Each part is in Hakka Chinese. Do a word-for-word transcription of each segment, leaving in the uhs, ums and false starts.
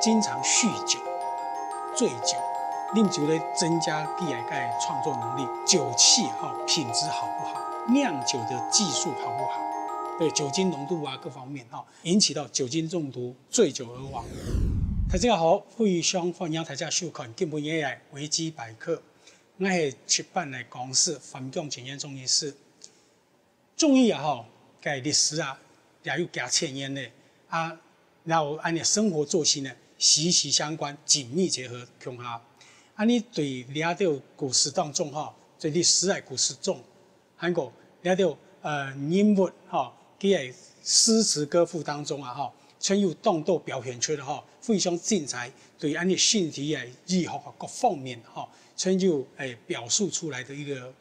經常酗酒、醉酒，啉酒來增加佢个創作能力，酒氣哈，品質好不好，釀酒的技術好不好，對酒精濃度啊各方面哈，引起到酒精中毒、醉酒而亡。大家好，非常歡迎大家收看今晡日个維基百客。𠊎係值班个講師范江建中醫師。中醫啊吼，个歷史啊，也有幾千年咧，啊，然後恁樣生活作息呢，息息相關，緊密結合共下。啊，你對這兜故事當中吼，對歷史个故事中，還有這兜呃人物吼，佢个詩詞歌賦當中啊吼，全有當多表現出來吼，非常精彩，對恁樣身體个醫學啊各方面吼，全有誒表述出來的一個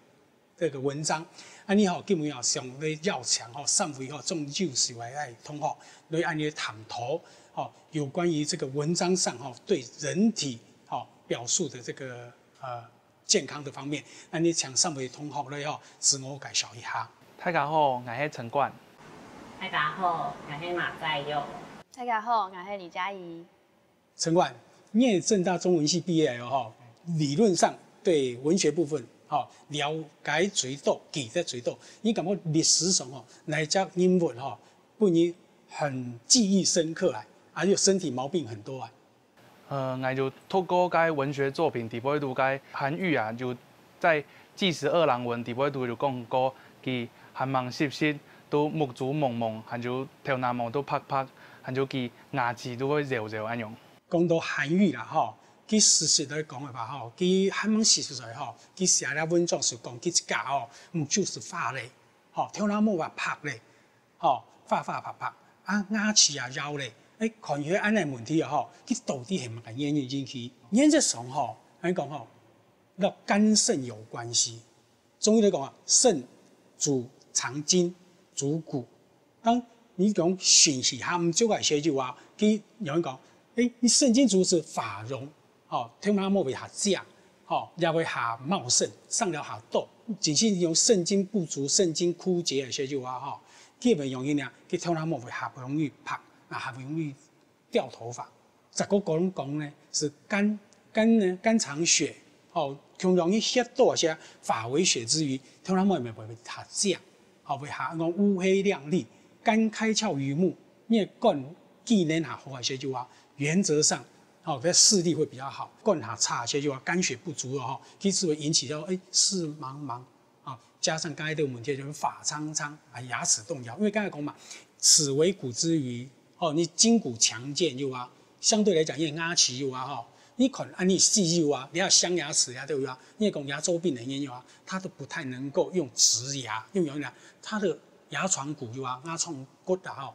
這個文章。恁樣吼，今晡日吼，想來邀請吼，三位吼，中醫師个同學，來恁樣探討吼，有關於這個文章上吼，對人體吼表述的這個呃健康的方面。恁樣請三位同學來吼，自我介紹一下。大家好，𠊎係陳冠。大家好，𠊎係馬在佑。大家好，𠊎係李嘉怡。 陳冠，你也政大中文系畢業了吼，理論上對文學部分吼了解最多，記得最多。你感覺歷史上吼哪一隻人物吼，分你很記憶深刻啊，而且身體毛病很多啊？呃，𠊎就讀過該文學作品裡背肚該韓愈啊，就在《祭十二郎文》裡背肚就講過，佢還吂識字，都目珠濛濛，還就頭那毛都白白，還就佢牙齒都會搖搖恁樣。 講到韓愈啦吼，佢事實來講个話吼，佢還吂四十歲吼，佢寫了文章係講佢自家吼，目珠係花咧，吼，頭那毛也白咧，吼，花花白白，啊，牙齒也搖咧，誒，看起來恁樣問題啊吼，佢到底係麼个原因引起？原則上吼，來講吼，摎肝腎有關係。 中醫來講啊，腎主藏精、主骨。當你講腎係下毋足个時候啊，佢有人講，誒，你腎精主是發榮，吼，頭那毛會較靚，吼，也會較茂盛，生了較多。真正用腎精不足、腎精枯竭个時候啊，吼，基本原因呢，佢頭那毛會較不容易白，啊，較不容易 掉頭髮。再過講講呢，係肝，肝呢，肝藏血，吼，通常你血多些，化為血之餘，頭那毛也會較靚，吼，會較講烏黑亮麗。肝開竅於目，因為肝機能較好个時候啊，原則上，吼，佢視力會比較好。肝較差个時候啊，肝血不足了吼，其實會引起到，誒，視茫茫， 啊，加上剛才這個問題就是發蒼蒼啊，牙齒動搖，因為剛才講嘛，齒為骨之餘，哦，你筋骨強健有啊，相對來講，你的牙齒有啊，吼，你可能啊，你細有啊，你要鑲牙齒呀，對不對啊？你也講牙周病的人有啊，他都不太能夠用植牙，用牙，他的牙床骨有啊，牙床骨啊，吼，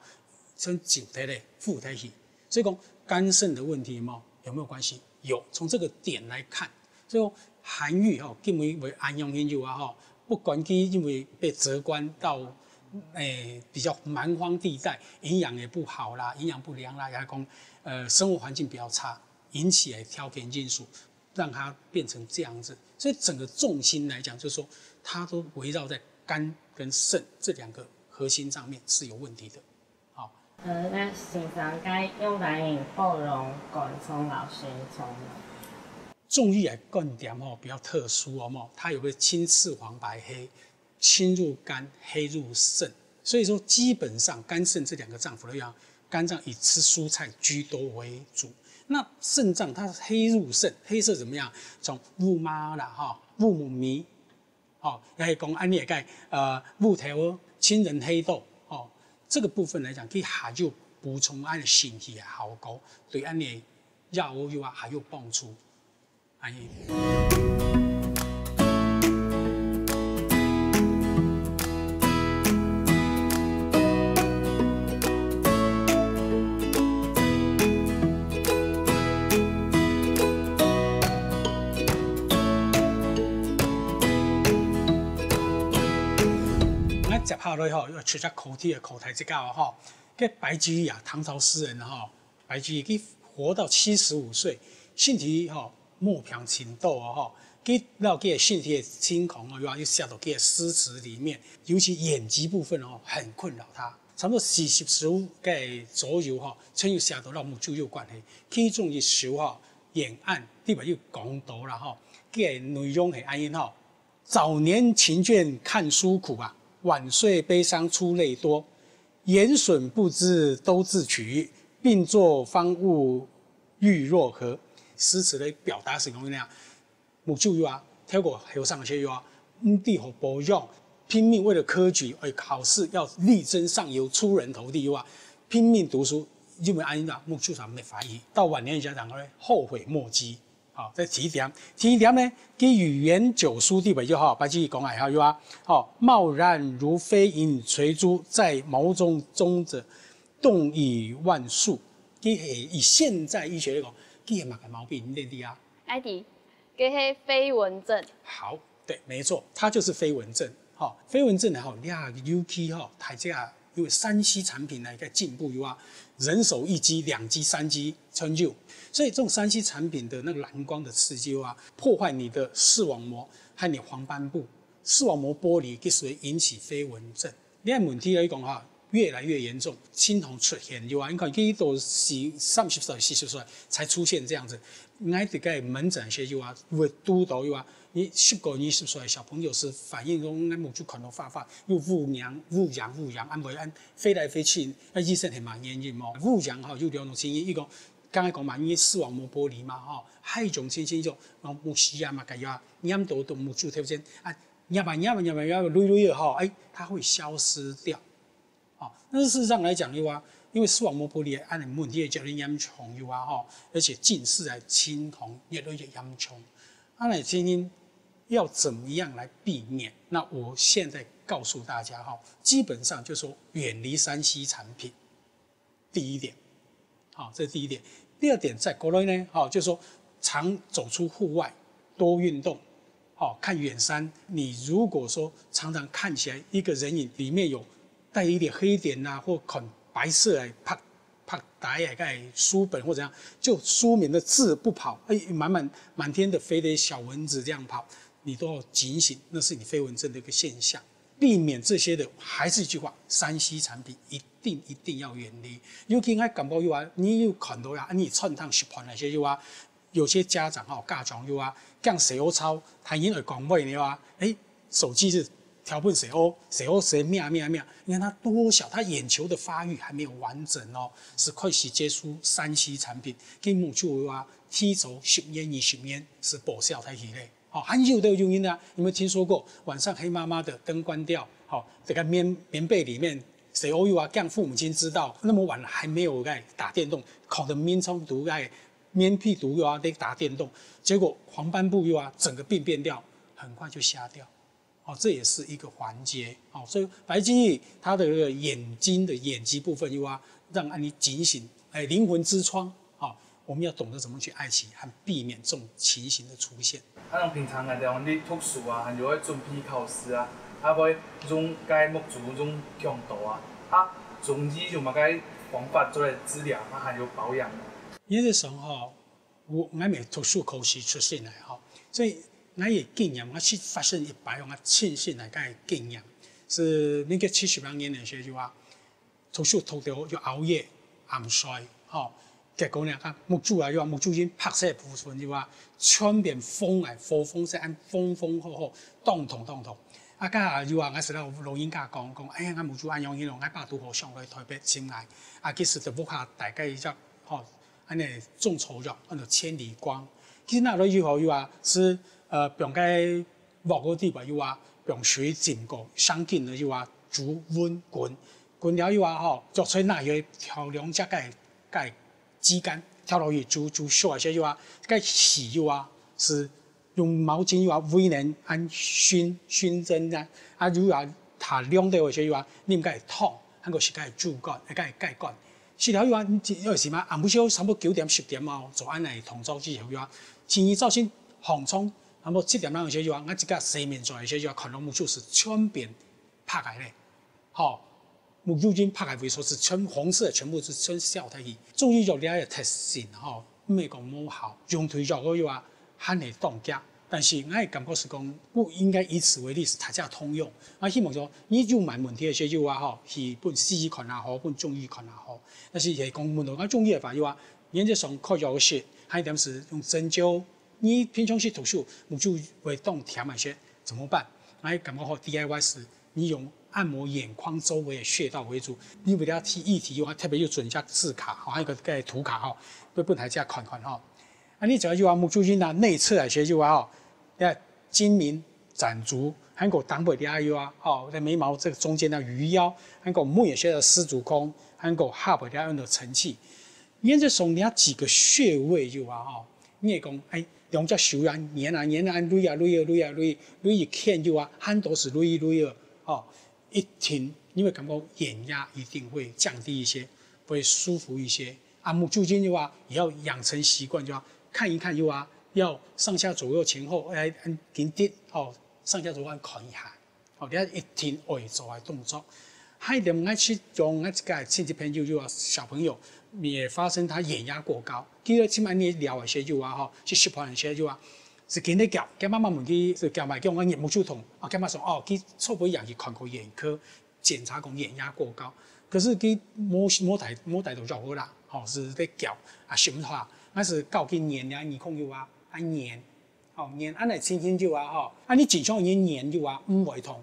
先久的嘞，附在一起。所以講肝腎的問題嘛，有沒有關係？有，從這個點來看， 所以韓愈吼，今晡日會恁樣形容啊吼，不管佢因為被責官到，誒，比較蠻荒地帶，營養也不好啦，營養不良啦，也講，呃，生活環境比較差，引起的條件因素，讓他變成這樣子。所以整個重心來講，就是說，它都圍繞在肝跟腎這兩個核心上面是有問題的。 好。呃，那先生，該仰般形保養肝臟摎腎臟呢？中醫个觀點吼，比較特殊哦，吼，它有個青赤黃白黑，青入肝，黑入腎。所以說，基本上肝腎這兩個臟腑來講，肝臟以吃蔬菜居多為主。那腎臟它黑入腎，黑色怎麼樣？從烏麻啦，吼，烏木咪， 吼，也係講恁樣个，呃，烏頭青人黑豆，吼，這個部分來講，佢還有補充恁樣身體个效果，對恁樣藥物又啊還有幫助，恁樣。那接下來吼，要出隻考題个考題這個哦吼，該白居易啊，唐朝詩人吼，白居易佢活到七十五歲，身體吼毛病盡多哦吼，佢摎佢个身體个情況哦，又又寫到佢个詩詞裡面，尤其眼疾部分哦，很困擾他。差不多四十首个左右吼，全有寫到摎目珠有關係。其中一首吼，《遠岸》，裡背有講到啦吼，佢个內容係恁樣吼：早年勤倦看書苦啊，晚睡悲傷出淚多。言損不知都自取，病作方悟欲若何？詩詞个表達係講恁樣。 目珠有啊，透過後生个時候啊，毋知好保養，拼命為了科舉而考試，要力爭上游，出人頭地有啊，拼命讀書，因為恁樣啊，目珠上沒發育，到晚年人家講會後悔莫及。好，這第一點。第二點呢，佢《與元九書》裡背有吼，白居易講个吼，有啊，吼，貌然如飛影垂珠，在毛中中者動以萬數。佢係以現代醫學來講，佢係麼个毛病？你知啊？ 愛知，該係飛蚊症。好，對，沒錯，它就是飛蚊症。吼，飛蚊症吼，這尤其吼，大家因為三C產品个一個進步有啊，人手一機、兩機、三機全有，所以這種三C產品的那個藍光的刺激啊，破壞你的視網膜和你黃斑部，視網膜剝離，就會引起飛蚊症。 這個問題來講哈，越來越嚴重，經常出現，有啊，你看，佢都係三十歲、四十歲才出現這樣子。𠊎在該門診時有啊，會堵到有啊，你十過、二十歲小朋友係反映講，𠊎目珠看到花花，又烏眩、烏眩、烏眩，恁會恁飛來飛去，該醫生係麼原因無？烏眩吼，有兩種情形，一個剛才講嘛，因為視網膜剝離嘛吼，還有一種情形就，哦，目屎啊嘛，該有啊，黏到到目珠頭前啊， 壓吧壓吧壓吧壓吧，累累的吼，哎，它會消失掉。哦，但是事實上來講的話，因為視網膜剝離，恁樣問題越來越嚴重有啊吼，而且近視啊情況越來越嚴重。啊，那今天要怎麼樣來避免？那我現在告訴大家哈，基本上就說遠離三C產品。 第一點，好，這是第一點。第二點，再過來呢，好，就是說常走出戶外，多運動，好，看遠山。你如果說常常看起來一個人影裡面有帶一點黑點啊，或很白色的白白帶啊，該書本或怎樣，就書面的字不跑，哎，滿滿滿天的飛的小蚊子這樣跑，你都要警醒，那是你飛蚊症的一個現象。 避免這些的，還是一句話，三C產品一定一定要遠離。尤其𠊎感覺有啊，你有看到啊，你餐廳食飯該時有啊，有些家長吼，家長有啊，驚細人吵，大人愛講話呢啊，哎，手機係調分細人，細人係咩咩咩，你看他多小，他眼球的發育還沒有完整哦，係開始接觸三C產品，佢目珠有啊，提早十年、二十年係報銷忒去咧。 好，還有的原因呢，有沒有聽說過晚上黑麻麻的，燈關掉，好，這個棉，棉被裡面，細人有啊，驚父母親知道，那麼晚了還沒有在打電動，搞得眠床肚在，棉被肚有啊，在打電動，結果黃斑部有啊，整個病變掉，很快就瞎掉。哦，這也是一個環節。哦，所以白居易他的這個眼睛的眼疾部分有啊，讓你警醒，哎，靈魂之窗，哦，我們要懂得怎麼去愛惜和避免這種情形的出現。 啊，像平常𠊎兜你讀書啊，還有愛準備考試啊，啊會用該目珠用強度啊，啊中醫有麼个方法做來治療，啊還有保養無？原則上吼，𠊎，𠊎乜係讀書科系出身个吼，所以𠊎个經驗，𠊎係發生一擺𠊎親身个該經驗，係民國七十六年个時候啊， 讀書讀到又熬夜，暗睡，吼。結果呢，啊，目珠啊，又啊，目珠已經白色部分又啊，全片紅啊，火紅色，恁紅紅火火，當痛當痛。啊，該下又啊，𠊎識摎老人家講，講，哎呀，𠊎目珠恁樣形咯，𠊎爸拄好上來台北尋𠊎。啊，其實就屋下大概一隻，吼，恁呢中草藥，安到千里光。其實拿來以後又啊，係，呃，放該 鑊个底背有啊，用水浸過，上緊个有啊，煮溫滾，滾了有啊吼，著菜拿去調兩隻个个雞肝，調落去煮煮熟个時有啊，該水有啊，係用毛巾有啊，圍等恁熏熏蒸啊，啊有啊，佢涼掉个時有啊，啉該湯，還過食該豬肝，該雞肝。食了有啊，有時嘛，暗晡時差不多九點十點哦，做恁呢動作之後有啊，第二朝晨䟘床 差不多七點鐘个時有啊，𠊎自家洗面做个時有啊，看到目珠係全片白个咧，吼，目珠已經白个位所係全紅色，全部係全消忒去。中醫藥這个特性吼，毋係講無效，用對藥个有啊，還係當遽。但是𠊎感覺係講，毋應該以此為例，係大家通用。𠊎希望說，你有麼个問題个時候啊，吼，去分西醫看也好，分中醫看也好。但是係講問到講中醫个話，又啊，原則上靠藥食，還有一點係用針灸。你平常時讀書，目珠會當悿个時，怎麼辦？𠊎感覺好D I Y係，你用按摩眼眶周圍的穴道為主。你為了提議題，又特別又準一下字卡，吼，還有一個該圖卡，吼，會分大家看看，吼。 啊，你主要有啊，目珠仁啊，內側來說有啊，吼，你看睛明、展足，還有頂背底下有啊，吼，在眉毛這個中間的餘腰，還有目也是的絲竹空，還有下背底下的承泣。原則上，你這幾個穴位有啊，吼，你會講，哎，兩隻手啊，捏啊捏啊，捋啊捋啊捋啊捋，捋一圈有啊，很多係捋一捋啊，吼，一定，你會感覺眼壓一定會降低一些，會舒服一些。 啊，目珠仁的話，也要養成習慣，就要看一看，又啊，要上下左右前後，哎，嗯，緊貼，哦，上下左右看一下，哦，你要一定會做的動作。還有另外去用𠊎自家親戚朋友，又啊，小朋友也發生他眼壓過高，其實起碼你了解些，又啊，吼，去習慣一些，又啊，係緊得叫，叫媽媽問佢，係叫媽叫我眼目珠痛，啊，叫媽說，哦，去做不一樣去看過眼科， 檢查講眼壓過高。可是佢無，無帶，無帶到藥好啦，吼，係在叫啊，心話，該係教佢捏啊，耳空有啊，啊捏，吼，捏恁樣輕輕就啊，吼，啊你經常捏有啊，毋會痛。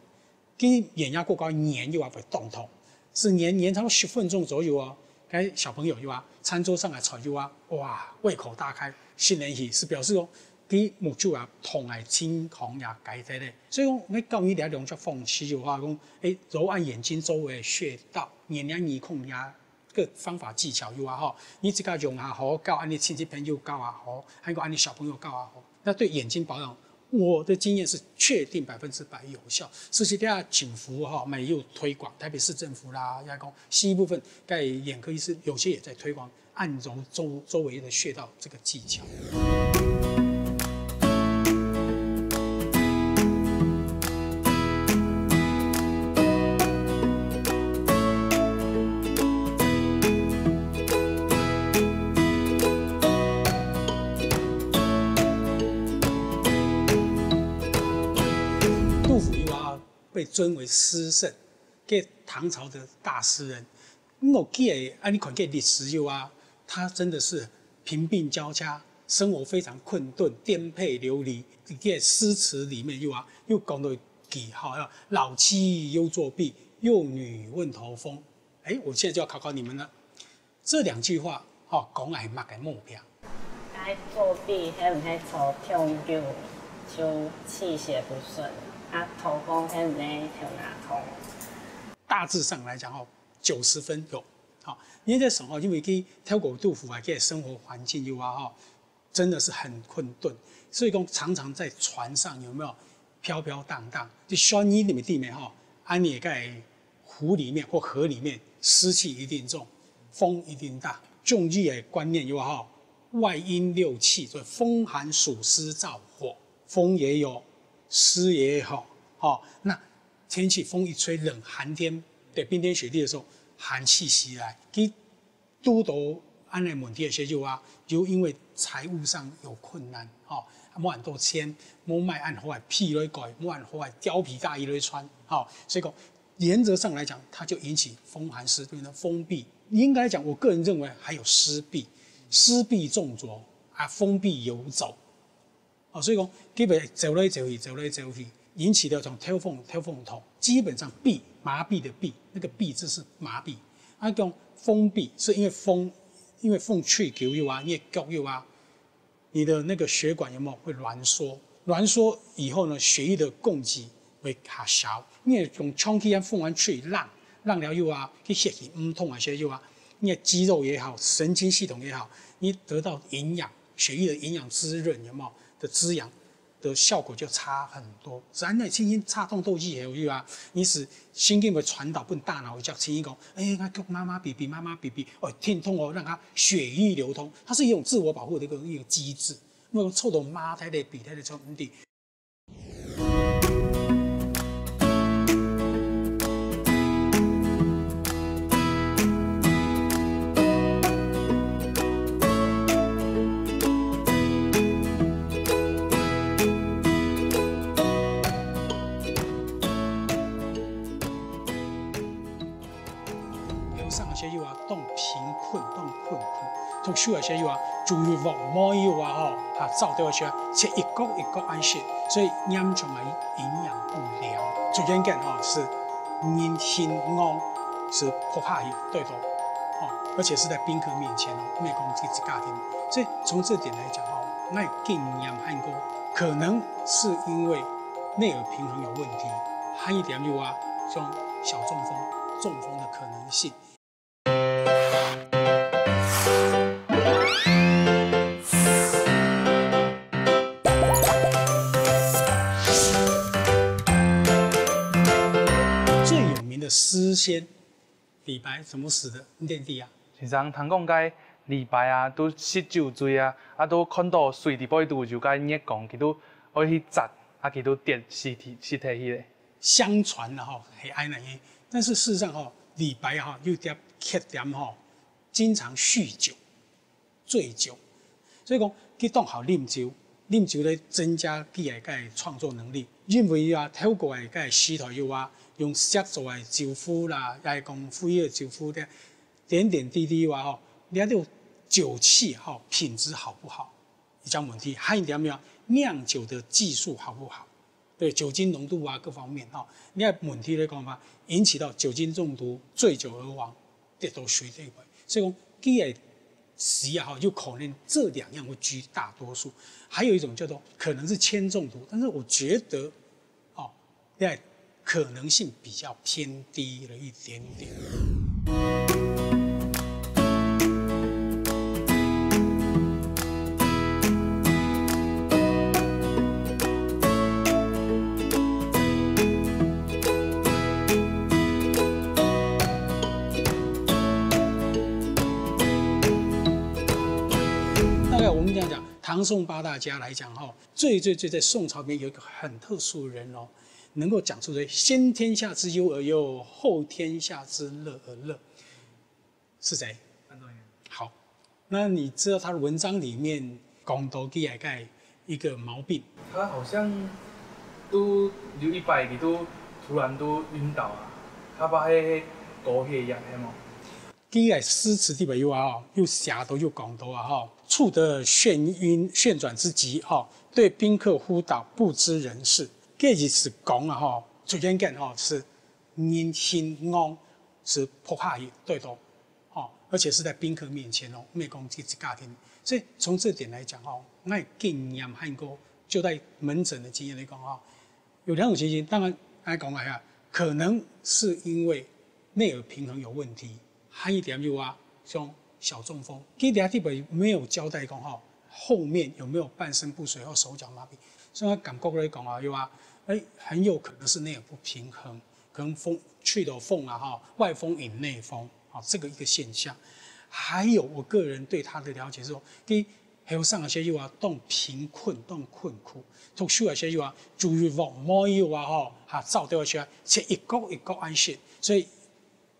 佢眼壓過高，捏有啊，會當痛。係捏，捏差不多十分鐘左右哦，該小朋友有啊，餐桌上的菜有啊，哇，胃口大開，心歡喜，係表示哦， 佢目珠啊，痛个情況也改善咧。所以講，𠊎教你這兩種方式就話講，欸，揉按眼睛周圍的穴道，捏捏耳空呀，个方法技巧有啊吼。你自家用也好，教恁樣親戚朋友教也好，還有恁樣小朋友教也好，那對眼睛保養，我的經驗是確定百分之百有效。其實這政府吼，也有推廣，台北市政府啦，也講西醫部分，在眼科醫師有些也在推廣， 按揉周，周圍的穴道這個技巧。杜甫又啊，被尊為詩聖，該唐朝的大詩人， 𠊎記得，恁樣看个歷史有啊，他真的是貧病交加，生活非常困頓，顛沛流離。這个詩詞裡面有啊，有講到一句吼，要老妻又作弊，幼女問頭風。欸，我現在就要考考你們了，這兩句話，吼，講个係麼个目標？ 愛作弊，係毋係坐長久就氣血不順？啊，頭風，係毋係頭那痛？大致上來講吼，九十分有。好，你在想吼，因為佢透過杜甫啊，這个生活環境有啊吼，真的是很困頓，所以講常常在船上有沒有飄飄蕩蕩，就船裡面地面吼，啊，你也在湖裡面或河裡面，濕氣一定重，風一定大。中醫的觀念有吼， 外因六氣，所以風寒暑濕燥火，風也有，濕也有，吼，那天氣風一吹，冷寒天，對，冰天雪地的時候，寒氣襲來，佢堵到恁樣問題个時候啊，又因為財務上有困難，吼，無恁多錢，無買恁好个被來蓋，無恁好个貂皮大衣來穿，吼，所以講 原則上來講，它就引起風寒濕，變成風痹。應該講，我個人認為還有濕痹，濕痹重濁啊，風痹游走。哦，所以講，基本走來走去，走來走去，引起的這種頭風、頭風痛，基本上痹，麻痺的痺，那個痺字是麻痺。啊，講風痹，是因為風，因為風吹久有啊，你的腳有啊， 你的那個血管有沒有會攣縮？攣縮以後呢，血液的供給會較少。你會用長期按風寒吹冷，冷了又啊，去血氣毋通啊，血又啊，你的肌肉也好，神經系統也好，你得到營養，血液的營養滋潤有沒有的滋養的效果就差很多。咱的轻轻差痛斗以後又啊，你是神經會傳導分大腦一隻聲音講，哎，那个媽媽比比，媽媽比比，哦，疼痛哦，讓它血液流通，它是一種自我保護的一個一個機制。 因為講臭到媽，在那比，在那臭毋知。手个時候啊，就有黃毛有啊吼，啊，燥掉个時候，切一角一角恁食，所以嚴重个營養不良。最嚴重吼是人心肝是仆下去，對頭，哦，而且是在賓客面前哦，毋係講自家庭。所以從這點來講哦，𠊎經驗還過，可能是因為內耳平衡有問題，還有一點有啊，像小中風、中風的可能性。 最有名的詩仙李白怎麼死的？你知啊？先生，聽講該李白啊，都食酒醉啊，啊都看到水裡背肚有該月光，佢都愛去摘，啊佢都跌死去，死忒去咧。相傳啦吼，係恁樣，但是事實上吼，李白吼有點缺點吼，經常酗酒。 醉酒。所以講，佢當好啉酒，啉酒來增加佢个个創作能力。因為啊，透過个个詩台有啊，用石做个酒壺啦，也係講灰个酒壺个，點點滴滴有啊吼，你看這酒器吼，品質好不好？一項問題，還有一點有啊，釀酒的技術好不好？ 對酒精濃度啊各方面哈，你看問題來講嘛，引起到酒精中毒、醉酒而亡，這都屬於這一塊。所以講，佢个死啊哈，有可能這兩樣會居大多數。還有一種叫做可能是鉛中毒，但是我覺得，哦，那可能性比較偏低了一點點。 大概我們這樣講，唐宋八大家來講哈，最最最在宋朝裡面有一個很特殊的人哦，能夠講出這先天下之憂而憂，後天下之樂而樂，是誰？范仲淹。好，那你知道他的文章裡面講到佢个一個毛病？他好像都有一擺，佢都突然都暈倒啊，他怕係高血壓，係無？ 佢个詩詞裡背有啊，有寫到有講到啊，吼，觸得眩暈、眩轉之急，吼，對賓客呼倒，不知人是。這意思講啊，吼，最簡單吼，是人心肝是仆下去，對頭，吼，而且是在賓客面前哦，毋係講自家庭。所以從這點來講，吼，𠊎經驗還過，就在門診的經驗來講，吼， 有兩種情形，當然來講啊，可能是因為內耳平衡有問題，還有一點有啊，像小中風，佢這地方沒有交代講吼，後面有沒有半身不遂或手腳麻痺，所以他感覺來講啊，有啊，哎，很有可能是內耳不平衡，可能風，喙頭風啊，哈，外風引內風，啊，這個一個現象。還有我個人對他的了解是說，佢 後生个時候啊，當貧困，當困苦，讀書个時候啊，就有黃毛有啊吼，哈，燥掉个時候啊，切一角一角恁食，所以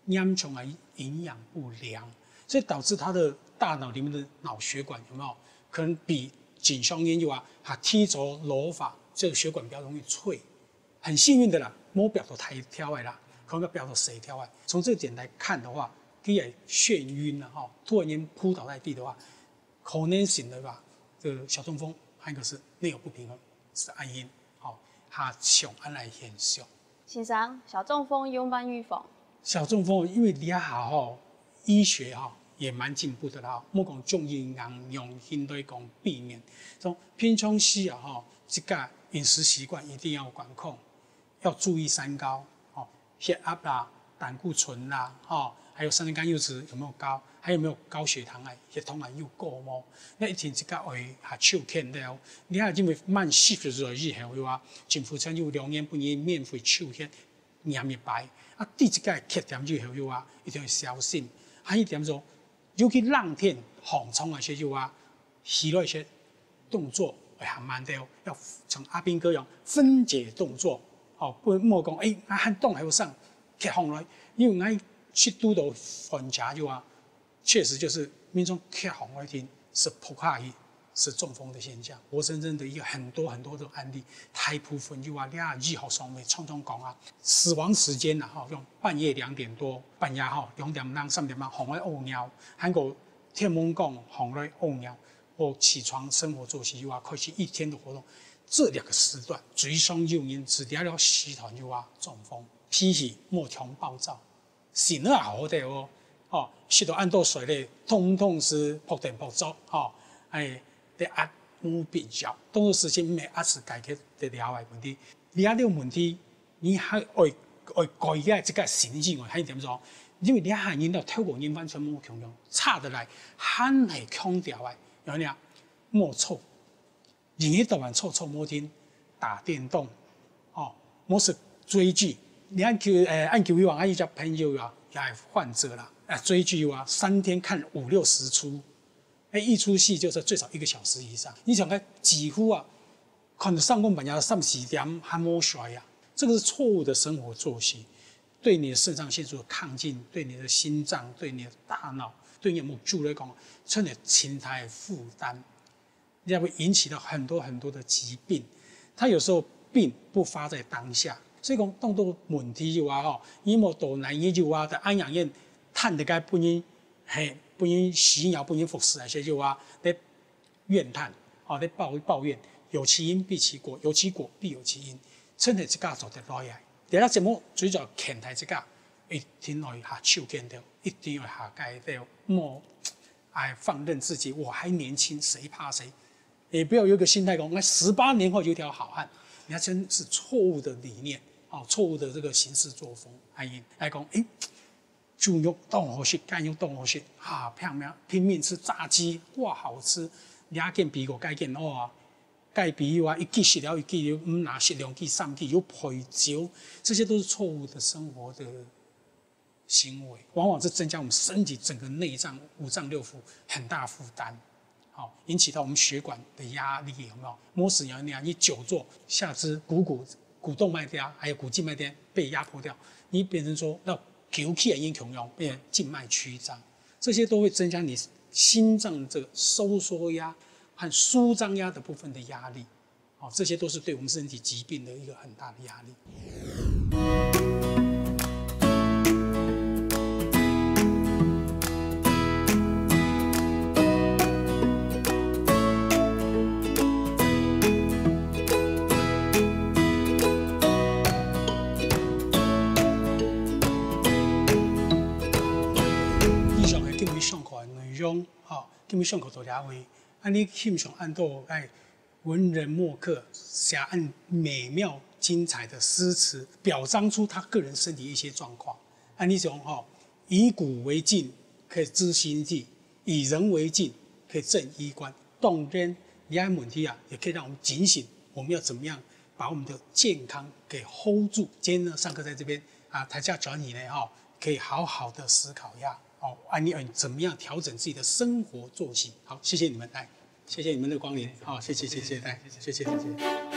嚴重个營養不良，所以導致他的大腦裡面的腦血管有沒有可能比青少年有啊，哈，提早老化，這個血管比較容易脆。很幸運的啦，無病到大條个啦，可能病到細條个。從這點來看的話，佢个眩暈啊，吼，突然間撲倒在地的話， 可能性的話，這個小中風還有一個是內耳不平衡，是恁樣，吼，較常恁樣現象。先生，小中風仰般預防？小中風因為這下吼，醫學吼也蠻進步的啦，莫講中醫，仰般都講避免。從平常時啊吼，自家飲食習慣一定要管控， 要注意三高，哦，血壓啦、膽固醇啦，哦，還有三酸甘油酯有沒有高，還有沒有高血糖啊、血糖啊有高無？該一定自家愛較手牽了。你看，因為慢性發作以後，有啊，政府曾有兩年分人免費抽血驗一擺，啊，知自家个缺點以後，有啊，一定要小心。還有一點說，尤其冷天、寒潮个時候，有啊， 起來一些動作會較慢兜，要像阿兵哥一樣分解動作。哦，不，莫講，哎，啊，還當後生，起風來，因為𠊎去堵到患者就啊，確實就是民眾起風來聽，是仆下去，是中風的現象，活生生的一個很多很多的案例，大部分有啊，這醫學上面常常講啊，死亡時間啊，吼，用半夜兩點多，半夜吼，兩點鐘、三點鐘，風來屙尿，還過天晡講行內屙尿，或起床生活作息又啊，開始一天的活動，這兩個時段最常有人係這了時段又啊中風，脾氣無強暴躁，心也好得哦，哦，食到恁多水咧，通通係噗顛噗作，吼，哎，得壓無必要，當多事情毋係壓時解決得了个問題。這了問題，你還愛愛改變這個心情哦，還點做？因為這下人到透過人完全無共樣，差得來，還係強調个，有影無？無錯，人一到晚坐坐無停，打電動，哦，無係追劇。你看舊，呃，按舊以往，啊，一隻朋友啊，也係患者啦，啊，追劇啊，三天看五六十齣，哎，一齣戲就是最少一個小時以上。你想看幾乎啊，看到三更半夜三四點還無睡啊，這個是錯誤的生活作息，對你的腎上腺素的亢進，對你的心臟，對你的大腦，對你的目珠來講，真的很大的負擔。 也會引起到很多很多的疾病。它有時候並不發在當下，所以講當多問題有啊吼，你無到哪一有啊，在安養院探得該本人，嘿，本人洗腦，本人服侍那些有啊，在怨嘆，哦，在抱抱怨，有其因必其果，有其果必有其因，真的自家做得來啊。大家節目主要牽帶自家，一定要下手牽頭，一定要下街頭，莫 哎，放任自己，我還年輕，誰怕誰？也不要有一個心態講，那十八年後有一條好漢，你看真是錯誤的理念，哦，錯誤的這個行事作風。哎，來講，哎，豬肉當好食，雞肉當好食，啊，拼命拼命吃炸雞，哇，好吃！你還見比我該見哦啊，該比啊，一支食了一支，又毋拿食兩支三支，又配酒，這些都是錯誤的生活的 行為，往往是增加我們身體整個內臟五臟六腑很大負擔，好，引起到我們血管的壓力，有沒有？無時有影，你久坐，下肢股骨、股動脈啊，還有股靜脈啊被壓迫掉，你變成說那久氣的影響，變成靜脈曲張，這些都會增加你心臟這個收縮壓和舒張壓的部分的壓力。 哦，這些都是對我們身體疾病的一個很大的壓力。以上係今日上課个內容，吼，今日上課到這位，恁呢欣賞恁多，哎， 文人墨客寫恁美妙精彩的詩詞，表彰出他個人身體一些狀況。啊，你想吼，以古為鏡，可以知興替；以人為鏡，可以正衣冠。當然，這樣問題啊，也可以讓我們警醒，我們要怎麼樣把我們的健康給hold住？今天呢，上課在這邊啊，台下找你呢，哈，可以好好的思考一下，哦，啊，你要怎麼樣調整自己的生活作息？好，謝謝你們，來。 謝謝你們的光臨，好，謝謝，謝謝，謝謝，謝謝。